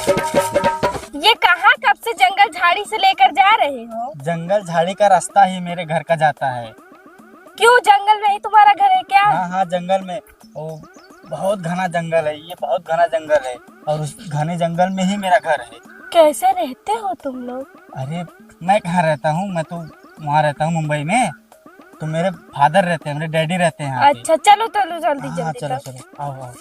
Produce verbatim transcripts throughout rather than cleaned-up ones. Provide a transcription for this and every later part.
ये कहाँ कब से जंगल झाड़ी से लेकर जा रहे हो? जंगल झाड़ी का रास्ता ही मेरे घर का जाता है। क्यों, जंगल में ही तुम्हारा घर है क्या? हाँ, हाँ, जंगल में। वो बहुत घना जंगल है, ये बहुत घना जंगल है और उस घने जंगल में ही मेरा घर है। कैसे रहते हो तुम लोग? अरे, मैं कहाँ रहता हूँ, मैं तो वहाँ रहता हूँ मुंबई में। तो मेरे फादर रहते हैं, मेरे डैडी रहते हैं यहाँ पे। अच्छा, चलो, चलो, जल्दी, हाँ, जल्दी चलो, करो। चलो, आओ, आओ।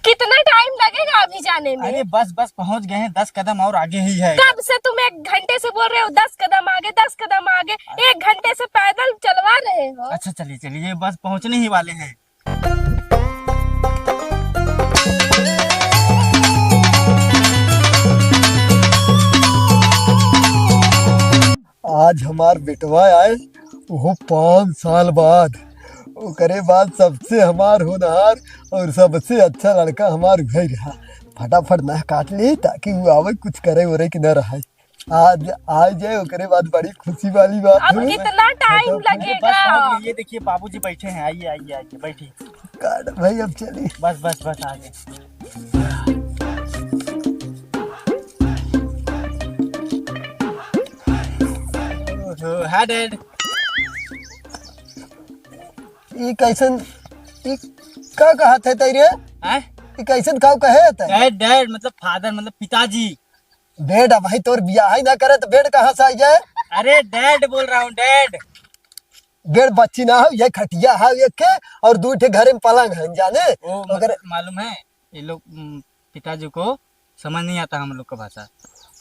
कितना टाइम लगेगा अभी जाने में? अरे बस, बस पहुँच गए हैं, दस कदम और आगे ही है। कब से तुम एक घंटे से बोल रहे हो, दस कदम आगे, दस कदम आगे, एक घंटे से पैदल चलवा रहे हो। अच्छा, चलिए, चलिए, बस पहुँचने ही वाले हैं। आज हमार बेटवा आए, वो पाँच साल बाद। ओकरे बाद सबसे हमार होनहार और सबसे अच्छा लड़का हमार उहै रहा। फटाफट नह काट ली, ताकि वो आवे, कुछ करे ओरे के न रहे। आज आ जाए, ओकरे बाद बड़ी खुशी वाली बात अब है। कितना टाइम फटाफट। लगेगा? बस पहुँच गए। ये देखिए, बाबूजी बैठे हैं, आइए, आइए, आइए, बैठिए। काट भाई, अब चलिए। बस, बस, बस, आ गए। ओहो, हाय डैड। ई कैसन, ई का कहत है तै रे? हैं? ई कैसन काऊ कहे है तै? डैड, डैड, मतलब फादर, मतलब पिताजी। बेड, अब भाई तोर बियाह ही ना करे तो बेड कहाँ से आ जाए? अरे डैड बोल रहा हूँ, डैड। बेड बच्ची ना हो, ये खटिया है एक के, और दू ठे घरे में पलंग है, जाने? ओ, अगर मतलब मालूम है, ये लोग, उम, पिताजी को समझ नहीं आता हम लोग का भाषा।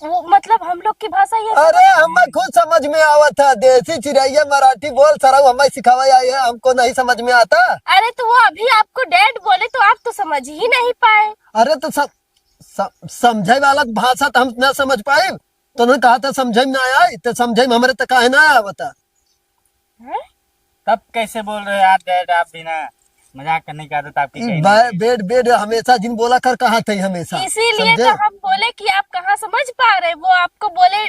वो, मतलब, हम लोग की भाषा ये अरे, समझ हमें खुद समझ में आवत है, देसी चिरैया मराठी बोल, सरऊ हमें सिखावे आए हैं, हमको नहीं समझ में आता। अरे, तो वो अभी आपको डैड बोले तो आप तो समझ ही नहीं पाए। अरे, तो सब, सब, समझे वाला भाषा तो हम ना समझ पाए, तो उन्होंने कहा था समझे में ना आए, तो समझे में हमारे तो काहे ना आवता। हैं? तब कैसे बोल रहे हो यार डैड, आप भी ना, मजाक करने की आदत आपकी कहीं नहीं बे-, है। बेड, बेड हमेशा जिन बोला कर कहा थे हमेशा। इसीलिए समझे? तो हम बोले कि आप कहाँ समझ पा रहे, वो आपको बोले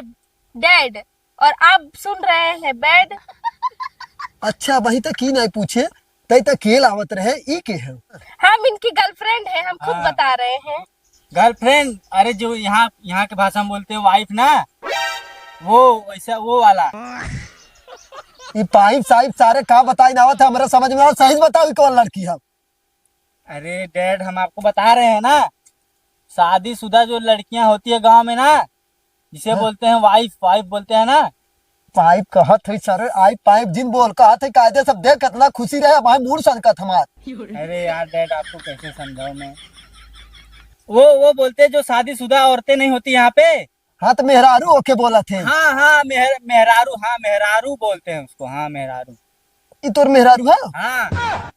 डैड और आप सुन रहे हैं बेड। अच्छा, वही तो की नहीं पूछे, तै तो केल आवत रहे, ई के है? हम इनकी गर्लफ्रेंड है, हम खुद हाँ। बता रहे हैं। गर्लफ्रेंड, अरे जो यहाँ, यहाँ के भाषा में बोलते हैं वाइफ ना, वो वैसा, वो वाला। ई पाइप साइप सारे का बताई ना आवत है, हमरा समझ में आवत, सही से बताओ, ई कौन लड़की है? अरे डैड, हम आपको बता रहे हैं ना, शादीशुदा जो लड़कियां होती है गांव में ना, जिसे हाँ। बोलते हैं वाइफ, वाइफ बोलते हैं ना। पाइप कहत है सर, आई पाइप जिन बोल कहत है, कायदे सब देख कितना खुशी रहे, भाई मूड सनकत हमार। अरे यार डैड, आपको कैसे समझाऊं मैं? वो, वो बोलते हैं जो शादीशुदा औरतें नहीं होती यहाँ पे। हाँ, तो मेहरारू ओके बोलत है। हाँ, हाँ, मेहर-, मेहरारू, हाँ, मेहरारू बोलते हैं उसको, हाँ, मेहरारू। ई तोर मेहरारू है? हाँ।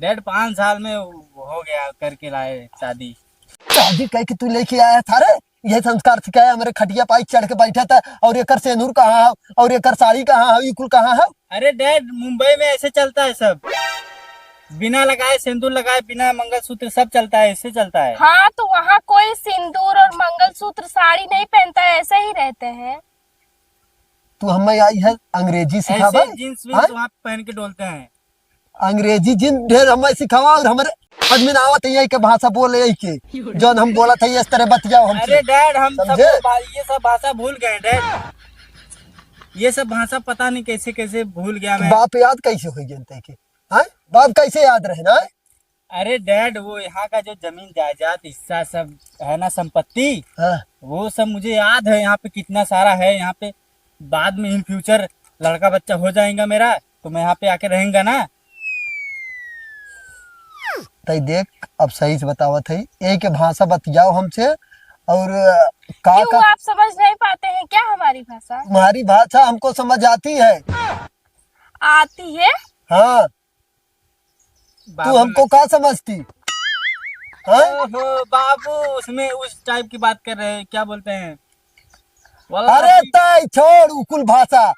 डैड, पाँच साल में हो गया करके लाए शादी। शादी कह के तू लेके आया था रे? यह संस्कार सिखाया, हमारे खटिया पाई चढ़ के बैठा था, और एकर सेंदूर कहाँ है, और एकर साड़ी कहाँ है, ई कुल कहाँ है? अरे डैड, मुंबई में ऐसे चलता है सब, बिना लगाए, सेंदूर लगाए, बिना मंगलसूत्र, सब चलता है, ऐसे चलता है। हाँ, तो वहाँ कोई सिंदूर और मंगलसूत्र, साड़ी नहीं पहनता है, ऐसे ही रहते हैं। तू हमें आई है अंग्रेजी सिखावे? ऐसे जींस वींस हाँ? वहाँ पहन के डोलते हैं। अंग्रेजी जिन ढेर हमें सिखावा और हमारे आदमी ना आवत है, यही के भाषा बोले, यही के। जौन हम बोलत है, इस तरह बतियाओ हमसे। अरे डैड, हम सब समझे? वो भा-, ये सब भाषा भूल गए डैड। ये सब भाषा पता नहीं कैसे, कैसे भूल गया तो मैं। बाप याद कैसे हो गए तै के? हाँ? बाप कैसे याद रहे ना? अरे डैड, वो यहाँ का जो जमीन जायदाद हिस्सा सब है ना, संपत्ति, हाँ। वो सब मुझे याद है, यहाँ पे कितना सारा है, यहाँ पे बाद में in future लड़का बच्चा हो जाएगा मेरा, तो मैं यहाँ पे आके रहेंगा ना। तई देख, अब सही से बतावत है, एक भाषा बतियाओ हमसे, और का क्यों, का आप समझ नहीं पाते हैं क्या हमारी भाषा? तुम्हारी भाषा हमको समझ आती है। आती है? हाँ। तू बाबू हमको का समझती? हाँ? ओहो, बाबू, उसमें उस टाइप की बात कर रहे हैं, क्या बोलते हैं? वाला अरे बाबू। तय छोड़ उ कुल भाषा।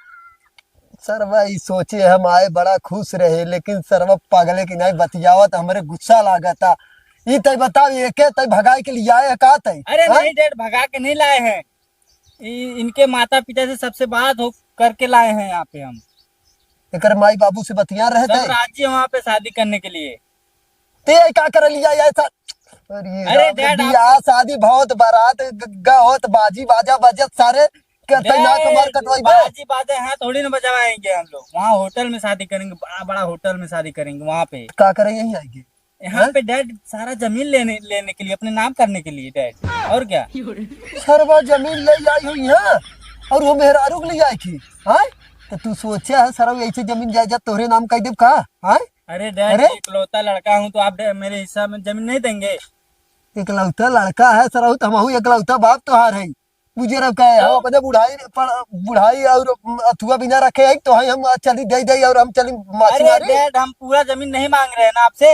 सरवा ई सोचे हम आए बड़ा खुश रहे, लेकिन सरवा पागले की नहीं बतियावत, हमरे गुस्सा लागता। ई तय बताओ, एके तय भगाए के लिए आए है का तय? अरे हाँ? नहीं डैड, भगा के नहीं लाए हैं। इ-, इनके माता पिता से सबसे बात हो करके लाए हैं यहाँ पे हम। एकर माई बाबू से बतिया रहे सब थे। राजी है वहाँ पे शादी करने के लिए। ते का कर लिया ऐसा? अरे अरे राम रे, डैड, आप बियाह शादी बहुत बारात ग-, ग-, होत बाजी बाजा बजत सारे करते ना डैड, कमार कटवाई बे। बाजी बाजा यहाँ थोड़ी ना बजवाएंगे हम लोग, वहाँ होटल में शादी करेंगे, बड़ा बड़ा होटल में शादी करेंगे वहाँ पे। का करे यहीं आएंगे? यहाँ हैं? पे डैड सारा जमीन लेने लेने के लिए, अपने नाम करने के लिए डैड, और क्या? सरवा जमीन ले आई हो यहाँ और वो मेहरारू के लिए आई थी, हाँ? तो तू सोचा है सरवा ऐसे जमीन जायदाद तोहरे नाम कर देब का? हाँ? अरे डैड, अरे? इकलौता लड़का हूँ तो आप डै-, मेरे हिस्सा में जमीन नहीं देंगे? इकलौता लड़का है सरवा, तो हमहू इकलौता बाप तोहार है। बुझे रहो का है, हम हाँ। अपने बुढ़ाई पर, बुढ़ाई और अथुआ बिना रखे है तो है हम चली दे दे और हम चली माछी अरे मारी। डैड, हम पूरा जमीन नहीं मांग रहे हैं ना आपसे,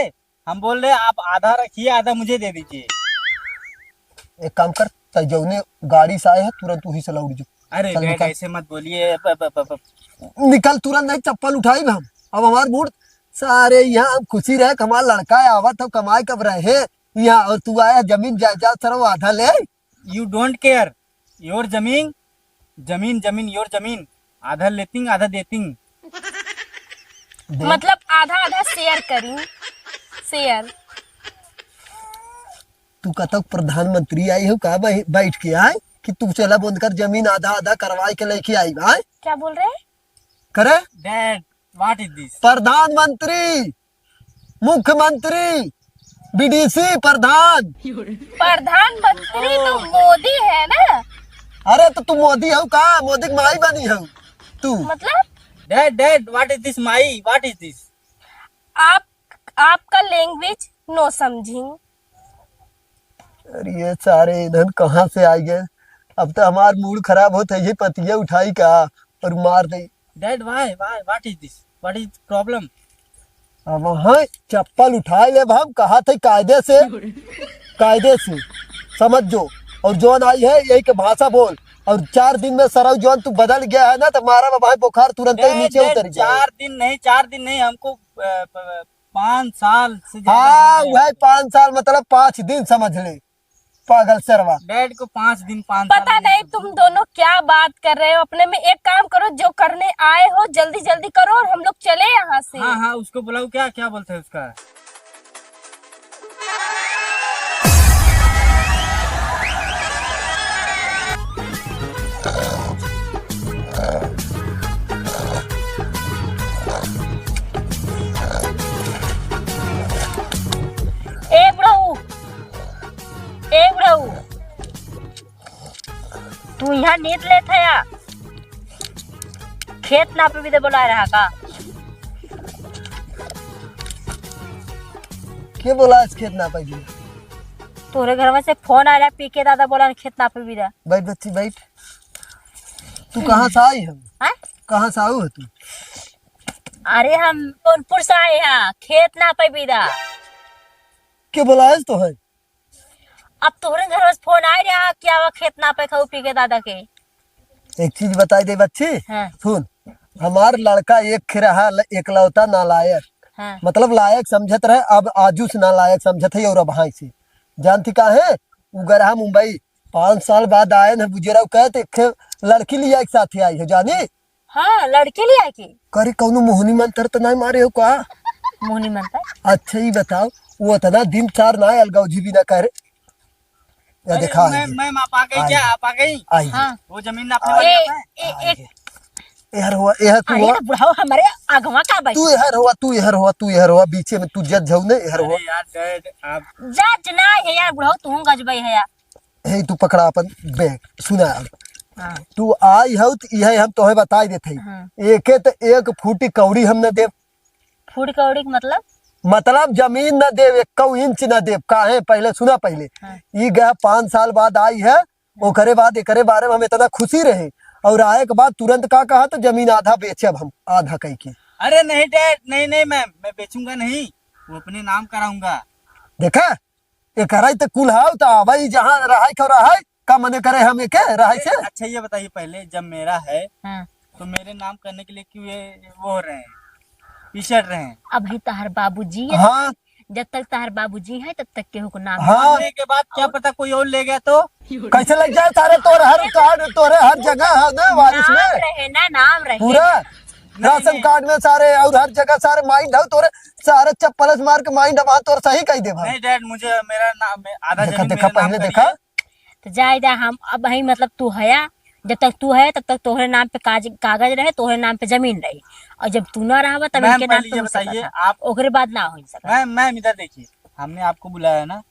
हम बोल रहे हैं आप आधा रखिए, आधा मुझे दे दीजिए। एक काम कर, तै जौने गाड़ी से आए है तुरंत वही से लौट जो। अरे चल डैड, निकल। ऐसे मत बोलिए। ब-, ब-, ब-, ब-, निकल तुरंत, नहीं चप्पल उठाई हम। अब हमार मूड सारे यहाँ हम खुशी रहे कि हमार लड़का है, आवत हो कमाए कब रहे यहाँ और तू आया जमीन जायदाद सरवा आधा ले। You don't care, your जमीन, जमीन, जमीन, your जमीन, आधा लेतिंग, आधा देतिंग। दे। मतलब आधा आधा शेयर करी, शेयर। तू कतक प्रधानमंत्री आई हो का बै-, बैठ के आए कि तू चला बंद कर जमीन आधा आधा करवाए के लेके आई आए? क्या बोल रहे हैं? करे? Dad, what is this? प्रधानमंत्री, मुख्यमंत्री, बीडीसी प्रधान। प्रधानमंत्री तो मोदी है ना? अरे तो तू मोदी हो का? मोदी के माई बनी हो तू? मतलब? Dad, Dad, what is this माई? What is this? आप, आपका लैंग्वेज नो समझिंग। अरे ये सारे इधर कहाँ से आ गए? अब तो हमार मूड खराब होत है, ये पतिया उठाई का और मार दे। Dad, why, why, what is this? What is problem? अब वहाँ चप्पल उठाए ले हम, कहा थे कायदे से, कायदे से समझ जो। और जौन आई है यही के भाषा बोल। और चार दिन में सरऊ जौन तू बदल गया है ना, तो मारा बाबा बुखार तुरंत ही Dad, नीचे Dad, उतर गया है। चार दिन नहीं, चार दिन नहीं, हमको, अ, प-, पाँच साल से ज्यादा हाँ, हो गया। वह पाँच साल मतलब पाँच दिन समझ ले, पागल सरवा। Dad को पाँच दिन, पाँच साल पता नहीं तुम दोनों क्या बात कर रहे हो अपने में। एक काम करो, जो करने आए हो जल्दी जल्दी करो और हम लोग चले यहाँ से। हाँ, हाँ, उसको बुलाओ, क्या, क्या बोलते हैं उसका? ए बुढ़ऊ, ए बुढ़ऊ, तू यहाँ नींद लेत है या? खेत नापे बदे बोलाए रहा का? के बोला आज खेत नापे बदे? तोरे घरवा से फोन आया, पी के दादा बोला खेत नापे बदे। बैठ बच्ची, बैठ। तू कहाँ से आई है? हैं? कहाँ से आऊ है तू? अरे हम सोनपुर से आए हैं, खेत नापे बदे। के बोला आज तो है? अब तोहरे घर से फोन आए रहा कि आवा खेत नापे खाऊ पी के दादा के। एक चीज बताई दे बच्ची, हाँ। सुन, हमार लड़का एक खे रहा ल-, एकलौता नालायक, हाँ। मतलब लायक समझत रहे, अब आजू से नालायक समझत है और अब हाँ से जानती का है, उ गए रहा मुंबई, पाँच साल बाद आए न बुझे रहो कहे तो एक खे लड़की लिया एक साथ ही आई है जानी। हाँ, लड़के ले आए के। करे कौनो मोहनी मंत्र तो नहीं मारे हो का? मोहनी मंत्र? अच्छा, ये बताओ, वो इतना दिन चार ना अलगाव जी भी ना करे। या अरे, देखा मैं, है। मैं, आप आ गई आई क्या? है। आप आ गई? आई है। हाँ। वो जमीन आपने ए, वाली है? ए, आई एक है। यार हुआ, यह तू अरे हुआ। बुढ़ाओ हमारे आगवा का बैठ। तू यार हुआ, तू यार हुआ, तू यार हुआ, बीचे में तू जज जाऊ ने, यार हुआ। अरे यार, डैड, आप जज ना है यार, बुढ़ाओ तू गजबई है यार। हे, तू पकड़ा अपन बैग, सुना। हाँ। तू आई हौ त इहे हम तोहे बताई देत हई। हाँ। एके त एक फुटी कौड़ी हम न देब। फुटी कौड़ी के मतलब? मतलब जमीन न देब, एक इंच न देब। काहे? पहिले सुना पहिले। हाँ। ई गया पाँच साल बाद आई है, ओकरे बाद एकरे बारे में हम इतना खुशी रहे और आए के बाद तुरंत का कहा तो जमीन आधा बेचब हम, आधा कह के। अरे नहीं डैड, नहीं, नहीं मैम, मैं बेचूंगा नहीं, वो अपने नाम कराऊंगा। देखा, एकरा त कुल हाउ त आवा, ई जहाँ रहाई खौ रहाई, का मने करे हम एके रहाई से? अच्छा, ये बताइए पहले, जब मेरा है, हाँ। तो मेरे नाम करने के लिए क्यों ये, ये वो हो रहे हैं, पिछड़ रहे हैं? अभी तहार बाबूजी है। हाँ। जब तक तहार बाबूजी है, तब तक केहू को नाम हाँ। मरने के बाद क्या पता कोई और ले गया तो? कैसे लग जाए सारे तोरे हर कार्ड, तोरे हर जगह है ना वारिस नाम में। रहे ना, नाम रहे। पूरा नहीं, राशन नहीं। कार्ड में सारे और हर जगह सारे माइंड हो तोरे, सारे चप्पल से मार के माइंड हम तोर सही कही देबा। नहीं डैड, मुझे मेरा नाम, आधा देखा, जमीन देखा, मेरे नाम पहले करिए। देखा। तो जाए जा, हम अब हई, मतलब तू हया, जब तक तू है तब तक तोहरे नाम पे काज-, कागज रहे, तोहरे नाम पे जमीन रही, और जब तू ना रहबा तब मैम, इनके नाम पहले पे ये हो सकत बताइए, है। आप ओकरे बाद ना हो सकत। मैम, मैम, इधर देखिए, हमने आपको बुलाया ना,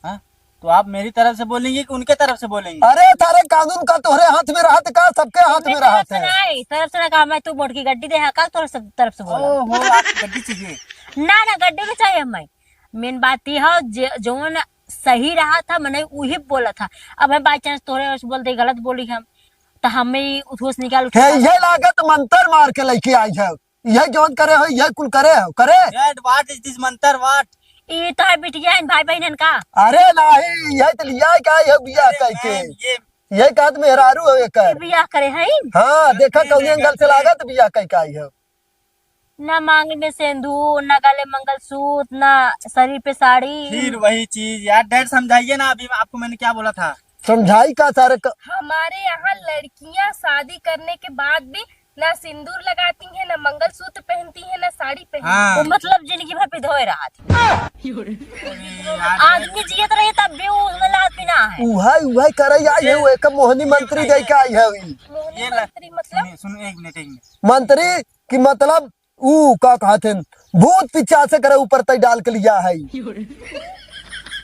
हाँ? तो आप मेरी तरफ से बोलेंगे कि उनके तरफ से बोलेंगे? अरे, सारे कानून का तोहरे हाथ में रहत का, सबके हाथ अपने में तरफ रहत से है। ना, तरफ से ना कहा, मैं तू मोटकी गड्डी दे है का, तोहरे सब तरफ से बोला। ओहो, आपको गड्डी चाहिए? ना, ना, गड्डी नहीं चाहिए हमें। मेन बात ये है, जे, जौन सही रहा था, मने उही बोला था। अब हम बाई चांस तोहरे ओर से बोल दे, गलत बोली हम, तो हमें उठोस निकाल उठा हे, ये लागत मंतर मार के लेके आई है। यह जौन करे हो, यह कुल करे हो, करे? Dad, what is this मंतर, what? ई तो है बिटिया है, भाई बहन का। अरे नाही, यह तो लिया का, यह बियाह अरे करके। मैम, ये यह कहत मेहरारू हो एकर। ये बियाह करे हैं? हाँ, देखा नहीं, कौन नहीं, एंगल से नहीं। लागत बियाह करके आई हो। ना मांग में सेंदूर, ना गले मंगलसूत्र, ना शरीर पे साड़ी। फिर वही चीज यार, डैड समझाइए ना, अभी आपको मैंने क्या बोला था? समझाई का सारे क- हमारे यहाँ लड़कियाँ शादी करने के बाद भी ना सिंदूर लगाती हैं, ना मंगलसूत्र पहनती हैं, ना साड़ी पहनती हाँ। हैं। वो मतलब जिंदगी भर विधवे रहा थी। अरे यार, आदमी जियत रही तब भी वो वाला आदमी ना है। उहै, उहै करे आई है, वो एक मोहनी मंत्री दे के आई है। मोहनी ये ला, मंत्री मतलब? सुनिए, सुनिए, एक मिनट, एक मिनट। मंत्री कि मतलब ऊ का कहत हैं, भूत पिचासे करे ऊपर तई डाल के लिया है।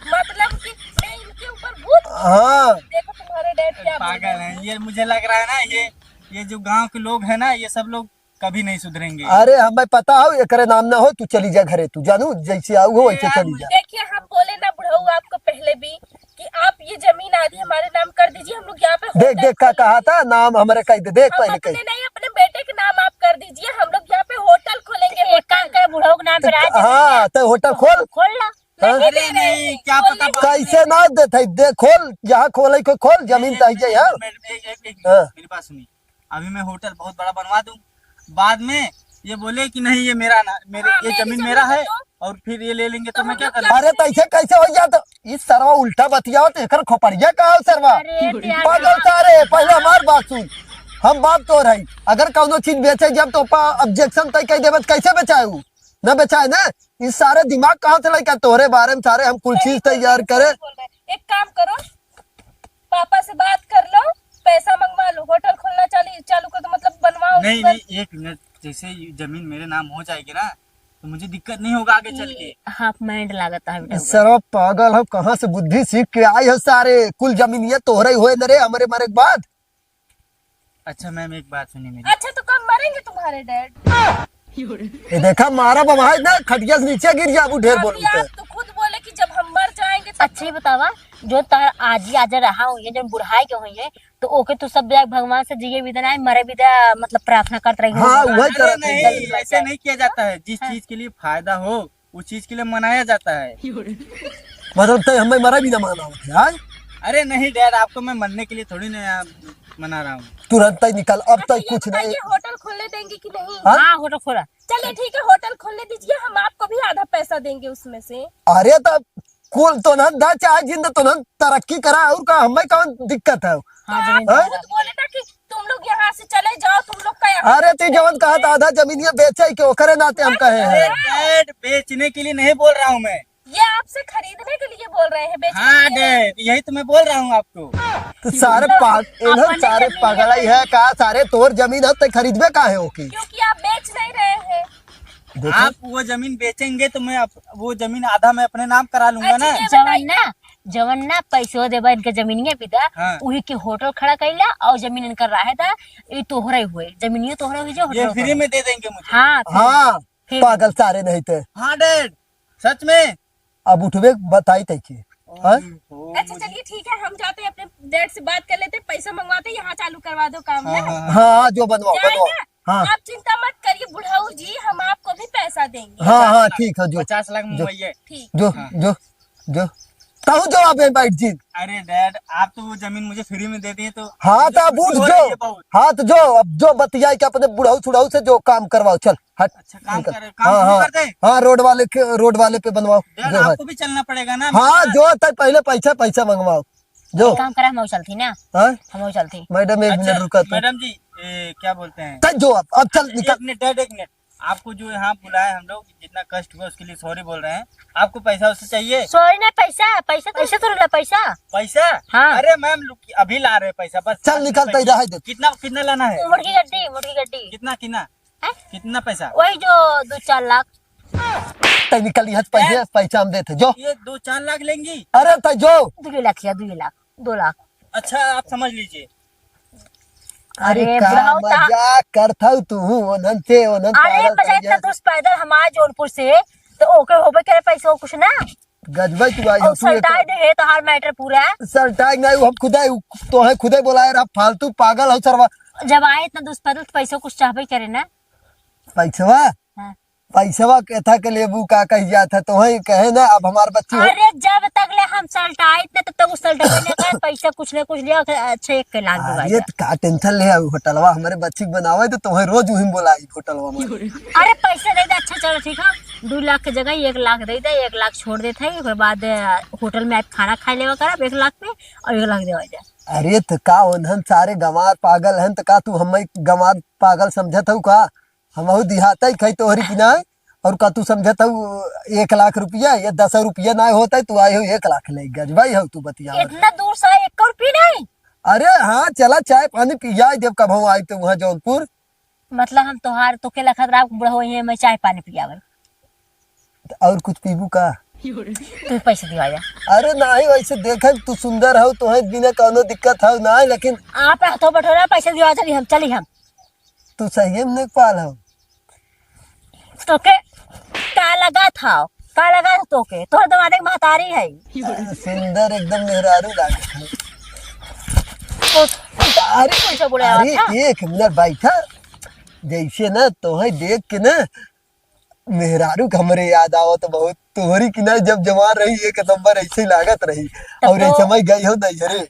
मतलब कि मैं इनके ऊपर भूत? हाँ। देखो तुम्हारे डैड क्या बोल रहे हैं। पागल हैं ये, मुझे लग रहा है ना, ये, ये जो गांव के लोग हैं ना, ये सब लोग कभी नहीं सुधरेंगे। अरे हमें पता हो, एकरे नाम ना हो, तू चली जा घरे, तू जानू, जैसे आऊ हो वैसे चली जा। देखिए, हम बोले ना बुढ़ऊ आपको पहले भी कि आप ये जमीन आधी हमारे नाम कर दीजिए, हम लोग यहाँ पे देख, होटल देख, का खोलेंगे। कहा था, नाम हमारे कह दे, देख हम पहले कह अपने दे। नहीं, अपने बेटे के नाम आप कर दीजिए, हम लोग यहाँ पे होटल खोलेंगे, एक काम होटल। कर, बुढ़ऊ के नाम पे तो राज हाँ, तो होटल खोल। खोल ला। हाँ? नहीं, अरे नहीं, नहीं, क्या खोलने पता को कैसे ना देते, दे, खोल, जहाँ खोले को खोल, जमीन नहीं, तो आई जाए, हाँ? मैं, एक, एक, एक, हाँ। मेरी बात सुनिए, अभी मैं होटल बहुत बड़ा बनवा दूँ, बाद में ये बोले कि नहीं, ये मेरा ना, मेरे, हाँ, ये मेरी जमीन जमीन मेरा है है तो? और फिर ये ले लेंगे तो तो मैं हम क्या लोग करूँ? क्या अरे, तो ऐसे कैसे हो जात? ई सरवा उल्टा बतियावत, एकर खोपड़िया का हो सरवा? अरे, प्यार पागल ना। सारे, पहले हमार बात सुन। हम बाप तोर है, अगर कौनो चीज बेचे जब तो पा objection तय कह देबे, कैसे बेचाए उ? ना बेचाए ना। ई सारे दिमाग कहाँ से लइका तोरे बारे में सारे हम कुल सही चीज बोल रहे तैयार हैं, करे। सही बोल रहे हैं। एक काम करो, पापा से बात कर लो, पैसा मंगवा लो, होटल खोलना चालू, चालू कर दो, मतलब बनवाओ नहीं, तुरंत। नहीं, एक मिनट, जैसे ये जमीन मेरे नाम हो जाएगी ना, तो मुझे दिक्कत नहीं होगा आगे चल के। ये half mind लागत है बेटा। सरवा पागल हो, कहाँ से बुद्धि सीख के आए हो सारे? कुल जमीन ये तोहरे ही होए न रे, हमरे मरे के बाद। अच्छा मैम, एक बात सुनिए मेरी। अच्छा, तो कब मरेंगे तुम्हारे डैड? ये देखा, मारा बवाए ना, खटिया से नीचे गिर जाबू, ढेर अभी बोलू तो। आप तो खुद बोले कि जब हम मर जाएंगे तब। अच्छा, ये बतावा, जो तार आजी आजा रहा हूँ, ये जो बुढ़ाई के हुई है, तो ओके तू सब जाके भगवान से जिए भी देना है, मरे भी दे, मतलब प्रार्थना करत रही हो। हाँ, वही अरे करत है। नहीं, ऐसे नहीं किया जाता है। जिस हाँ। चीज के लिए फायदा हो, उस चीज के लिए मनाया जाता है। मतलब तय हमें मरा भी ना माना होता है, हाँ? अरे नहीं डैड, आपको मैं मरने के लिए थोड़ी ना मना रहा हूँ। तुरंत ही निकल, अब अच्छा, तक ये कुछ नहीं। बताइए, होटल खोलने देंगे कि नहीं? हाँ? हाँ, होटल खोला। चलिए ठीक है, होटल खोलने दीजिए, हम आपको भी आधा पैसा देंगे उसमें से। अरे तो कुल तो ना दा, चाहे जिंद तो ना तरक्की करा, और का हमें कौन दिक्कत है? हाँ, जमीन हाँ? खुद बोले ना कि तुम लोग यहाँ से चले जाओ, तुम लोग का यहाँ अरे, तू जवन कहा था, आधा जमीन ये बेचे के, ओकरे नाते हम कहे हैं। अरे, डैड, बेचने के लिए नहीं बोल रहा हूँ मैं। ये आपसे खरीदने के लिए बोल रहे हैं, बेचने हाँ, के लिए नहीं। डैड, यही तो मैं बोल रहा हूँ आपको। तो सारे मतलब, पाग-, इन्हन अपने सारे जमीन पागल है। है का? सारे तोर जमीन है, तो खरीदबे का है ओके? क्योंकि आप बेच नहीं रहे हैं। देखो। आप वो जमीन बेचेंगे तो मैं अप-, वो जमीन आधा मैं अपने नाम करा लूंगा ना। अच्छा, ये जवन बताइए। ना, जवन ना पैसो देबा इनके जमीनिया पे दा, हाँ। उही के होटल खड़ा कइला और जमीन इनकर रहे दा, ई तोहरे हुए, जमीनियो तोहरे हुए जो ये होटल फ्री तोहरे। में दे देंगे मुझे। हाँ, फ्री। हाँ, फिर पागल सारे नहीं थे। हाँ डैड, सच में। अब उठबे बताई तै के। हाँ? ओहो, अच्छा, मुझे चलिए ठीक है, हम जाते हैं अपने डैड से बात कर लेते हैं, पैसा मंगवाते हैं, यहाँ चालू करवा दो काम हाँ, ना। हाँ, हाँ। हाँ, हाँ, जो बनवाओ, जाए बनवाओ। ना? हाँ। आप चिंता मत करिए बुढ़ऊ जी, हम आपको भी पैसा देंगे। हाँ, हाँ, पचास लाख, ठीक है, जो, पचास लाख जो, मंगवाइए। ठीक। जो, हाँ। जो, जो। कहूँ जो आप बैठ जी। अरे डैड, आप तो वो जमीन मुझे फ्री में दे दिए तो हाँ, तो अब उठ हो जो। रही है बहुत। हाँ, तो जो, अब जो बतियाई के अपने बुढ़ऊ सुढ़ऊ से जो काम करवाओ, चल, हट, अच्छा, काम निकल। कर, काम हाँ, शुरू हाँ, कर दे। हाँ, रोड वाले के, रोड वाले पे बनवाओ, डैड, जो है। आपको भी चलना पड़ेगा ना, हाँ, मेरे साथ। जो तक पहले पैसा, पैसा मंगवाओ, जो। एक काम करा, हम चलती ना। हाँ? हम चलती। मैडम, एक अच्छा, मिनट रुका तो। मैडम जी, ये क्या बोलते हैं? चल जो अब, अब चल निकल। एक मिनट डैड, एक मिनट। आपको जो यहाँ बुलाए हम लोग, जितना कष्ट हुआ उसके लिए सॉरी बोल रहे हैं। आपको पैसा उससे चाहिए? सॉरी ना, पैसा, पैसा तो, पैसा तो ना, पैसा। पैसा? हाँ। अरे मैम, लुक, अभी ला रहे हैं पैसा, बस चल पाँच मिनट निकल, तै पैसा। रहे दे। कितना, कितना लाना है? मोटकी गड्डी, मोटकी गड्डी। कितना, कितना? हैं? कितना पैसा? वही जो दो चार लाख। तै निकल, यहाँ से पैसे, हैं? पैसा हम देते, जो। ये दो चार लाख लेंगी? अरे तै जो। दो लाख या दो लाख, दो लाख। अच्छा, आप समझ लीजिए। अरे अरे का बुढ़ऊ, ता- मजाक करत हऊ तू, ओनहन से, ओनहन अरे पागल बजाय कर इतना दिया। दूर पैदल हमार जौनपुर से, तो ओके होबे करे पैसा कुछ ना। गजबा तू आई हो, और तू एक सलटाई दे है तोहार मैटर पूरा। सलटाई नहीं, हम खुदे, तोहे खुदे बोलाए रहा, फालतू पागल हो सरवा। जब आए इतना दूर पैदल तो पैसा कुछ चाहबे करे ना। पैसवा? हाँ। पैसवा केथा के लेबू का कही जात है, तोहे कहे ना, अब हमार बच्ची हो। अरे जब तक ले हम सलटाइत ना, तब तक उ सलटावे ना का, पैसा कुछ ना कुछ लिया, अच्छा एक के लाख दिवा अरे जा। तो का टेंशन ले, अब होटलवा हमारे बच्ची के बनावे तो तोहे रोज उही बोलाई होटलवा में। अरे पैसा दे दे, अच्छा चलो ठीक है, दो लाख के जगह एक लाख दे दे, एक लाख छोड़ देत है, ओकर बाद, अ, होटल में आप खाना खाए लेवा करब एक लाख में, और एक लाख देवा जा। अरे तो का ओनहन सारे गंवार पागल हन, तो का तू हमें गंवार पागल समझत हऊ का? हमहू दिहाता ही खाई तोहरी की ना, और का तू समझत हऊ एक लाख रुपया या दस रुपया ना होता है, तू आए हो एक लाख ले, गजबाई हो तू बतिया। इतना दूर से एक रुपया नहीं? अरे हाँ, चला चाय पानी पिया देव, कब हम आए तो वहाँ जौनपुर। मतलब हम तोहार तो के लखत राम बुढ़ा हुई है, मैं चाय पानी पियावल। और कुछ पीबू का? तू पैसे दिवा जा। अरे नहीं, वैसे देखे तू सुंदर हो, तोहे बिना कौनो दिक्कत हो ना, लेकिन आप तो बैठो ना, पैसे दिवा चली हम, चली हम। तू सही में नेकपाल हो। तोके का लगा था? का लगा था तोके? तोहर दमादे के महतारी है। सुंदर एकदम मेहरारू लागत है। तो अरे, कैसे बोले अरे, था? एक मिनट बैठा। जैसे ना तोहे देख के ना मेहरारू के हमरे याद आवत बहुत। तोहरी की ना जब जवान रही एक नंबर ऐसे ही लागत रही। तब और तो ऐसे मैं गई हो नहीं रे।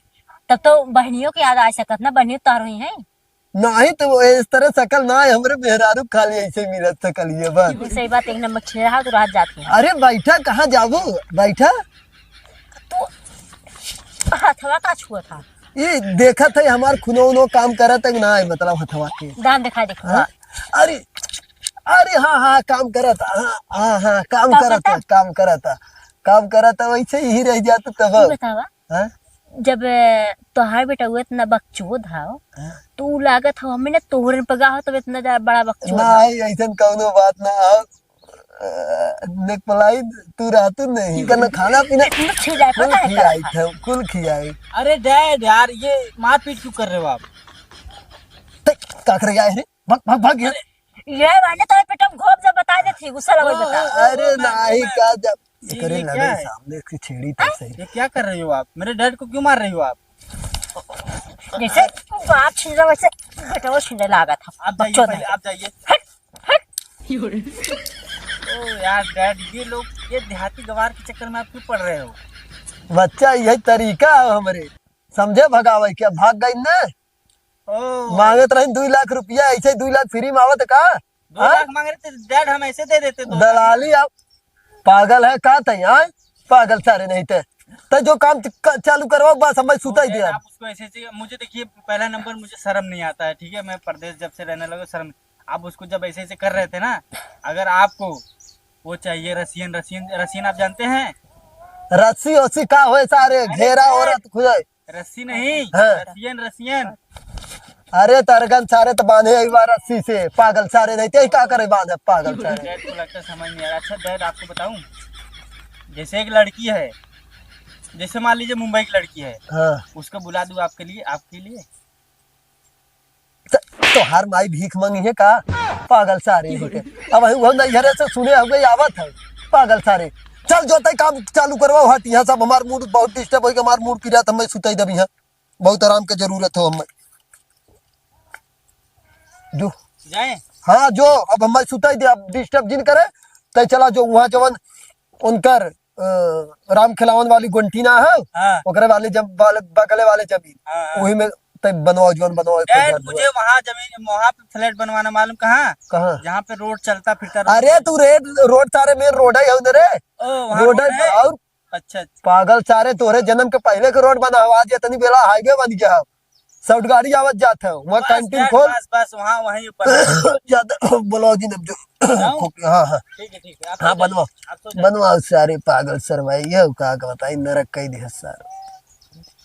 तब तो बहनियों के याद आ सकत ना, बहनियों तार हुई है। नहीं तो वो इस तरह शकल ना है, हमरे मेहरारू खाली ऐसे मिलत शकल ये बस। बिल्कुल सही बात, एक नंबर छेड़ा है, तो रात जाती है। अरे बैठा, कहाँ जाबू? बैठा। तू हथवा का छुआ था? ये देखत है हमार खूनो उनो काम करत है कि ना है, मतलब हथवा के। दान दिखाई देखो। हाँ? अरे, अरे हाँ, हाँ, काम करत, हाँ, हाँ, हाँ, काम का करत, करता? काम करत, काम करत, वैसे ही रह जात तब। तू बतावा, हाँ? जब, अ, तोहार बेटा हुआ इतना बकचोद हव, हाँ। तो उ लागत हव हमें ना तोहरे पे गा हो, तब इतना जा-, बड़ा बकचोद हव। नहीं, ऐसन कौनो बात ना हो। अ, नेक पलाई तू रहतू नहीं, कल खाना पीना इतना छिल जाए, कुल पता है खियाई का? थे, कुल खियाई। अरे डैड, यार, ये मारपीट क्यों कर रहे हो आप? ते, का करे आए रे? भाग, भाग, भाग यार। ये वाले तो पेटम घोप जब बता देती, गुस्सा लगे बता। अरे नहीं, का जब ये, एकरे ये लगे क्या है? सामने इसकी छेड़ी तक सही। ये क्या कर रही हो आप? मेरे डैड को क्यों मार रही हो आप? जैसे बाप छीन रहा, वैसे बेटवा छीने लागत है। आप जाइए बच्चों पहले, ने। आप जाइए। हट, हट। ओ यार डैड, ये लोग, ये देहाती गवार के चक्कर में आप क्यों पड़ रहे हो? बच्चा, यही तरीका है हमरे, समझे, भगावे के। अब भाग गई ना, ओ। मांगत रही दुई लाख रुपया, ऐसे दुई लाख फ्री में आवत का? दो हाँ? लाख मांग रहे थे डैड, हम ऐसे दे देते दो लाख। दलाली आप पागल है का तै, हाँ? पागल सारे नहीं थे। तै जो काम च-, क-, चालू करवाओ, बस हम सुता ही अरे, दिया। आप उसको ऐसे, ऐसे, मुझे देखिए, पहला नंबर मुझे शर्म नहीं आता है, ठीक है? मैं परदेश जब से रहने लगा, शर्म। आप उसको जब ऐसे, ऐसे कर रहे थे ना, अगर आपको वो चाहिए रसियन, रसियन, रसियन आप जानते हैं? रस्सी ओसी का होए सारे, अरे घेरा डैड, औरत खुजे। रस्सी नहीं, हाँ। रसियन, रसियन। अरे तरगन सारे तो बांधे ही बा रस्सी से, पागल सारे नहीं ते का करे बांधे, पागल सारे। डैड को लगता है समझ नहीं आ रहा। अच्छा डैड, आपको बताऊं, जैसे एक लड़की है, जैसे मान लीजिए मुंबई की लड़की है, हाँ। उसको बुला दूं आपके लिए, आपके लिए? त-, तोहार माई भीख मांगी है का? पागल सारे नहीं ते। अब वही वो नैहरे से सुने हुए आवत है, पागल सारे। चल जो तै काम चालू करवाओ, हट यहाँ सब, हमार मूड बहुत डिस्टर्ब होई, हमार मूड पिरात, हमें सुताई देबी है। बहुत आराम के जरूरत हो हमें। जो जाए? हाँ, जो अब हमें सुताई दे, अब डिस्टर्ब जिन करे, तै चला जो वहाँ जवन उनकर, अ, राम खिलावन वाली गोंटी ना है, हाँ। ओकरे वाले जब, वाले, बगले वाले जमीन, हाँ, हाँ। वही में तै बनवाओ, जवन बनवाओ, एक यार, हजार मुझे दुआ। वहाँ जमीन, वहाँ पे फ्लैट बनवाना मालूम कहाँ? कहाँ? जहाँ पे रोड चलता फिरता रोड। अरे, तू रेड, रोड सारे मेन रोड है, है ना रे? ओ, वहाँ रोड रोड है, है? और अच्छा, अच्छा। पागल सारे, तोरे जन्म के पहले के रोड बना हुआ, आज इतनी बेला हाईवे बन गया है। शॉर्ट गाड़ी आवत जात है, वहाँ बस, कैंटीन बस, खोल। बस, बस, वहाँ, वहीं ऊपर। ज्यादा बोलाओ जी, अब जो जाऊँ? हाँ, हाँ। ठीक है, ठीक है, आप हाँ, सो जाइए, बनवाओ। आप सो जाइए। बनवाओ सारे पागल सरवाई, ये का, का बताई, नरक कई दिया सारे।